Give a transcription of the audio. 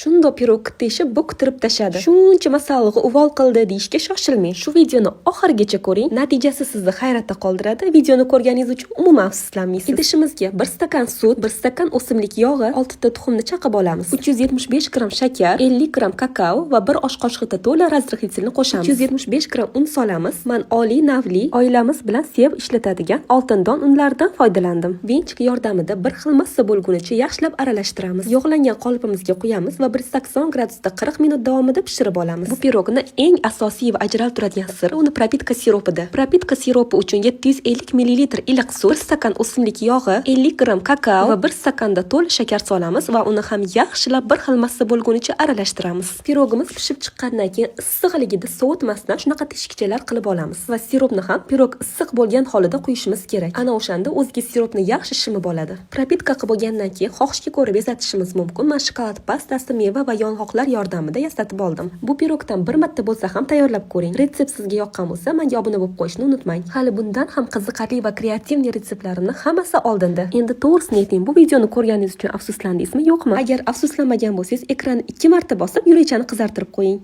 Shundoq pirogni teshib, bo'ktirib tashladi. Shuncha masallig'i uvol qildi deyishga shoshilmang. Shu videoni oxirigacha ko'ring. Natijasi sizni hayratda qoldiradi. Videoni ko'rganingiz uchun umuman afsuslanmaysiz. Idishimizga 1 stakan sut, 1 stakan o'simlik yog'i, 6 ta tuxumni chaqib olamiz. 375 gramm shakar, 50 gramm kakao va 1 osh qoshiqqa to'la разрыхлитель ni qo'shamiz. 375 gramm un solamiz. Man oliy navli, oilamiz bilan sevib ishlatadigan Oltin don unlaridan foydalandim. Венчик yordamida bir xil massa bo'lgunicha yaxshilab aralashtiramiz. Yog'langan qolipimizga quyamiz va 180 gradusda 40 minut davomida pishirib olamiz. Bu pirogni eng asosiy va ajralib turadigan siri uni пропитка siropida. Пропитка siropi uchun 750 ml iliq sut, 1 stakan o'simlik yog'i, 50 gramm kakao va 1 stakanda to'la shakar solamiz va uni ham yaxshilab bir xil massa bo'lgunicha aralashtiramiz. Pirogimiz pishib chiqqandan keyin issiqligida, sovutmasdan shunaqa teshikchalar qilib olamiz va siropni ham pirog issiq bo'lgan holida quyishimiz kerak. Ana o'shanda o'ziga siropni yaxshi shimib oladi. Пропитка qilib bo'lgandan keyin xohishga ko'ra bezatishimiz mumkin. Men shokolad pastasi, meva va yong'oqlar yordamida yasatib oldim. Bu pirogdan bir marta bo'lsa ham tayyorlab ko'ring. Retsept sizga yoqqan bo'lsa, menga obuna bo'lib qo'yishni unutmang. Hali bundan ham qiziqarli va креативный retseptlarimni hammasi oldinda. Endi to'g'risini ayting, bu videoni ko'rganingiz uchun afsuslandingizmi, yo'qmi? Agar afsuslanmagan bo'lsangiz, ekranni ikki marta bosib, yurakchani qizartirib qo'ying.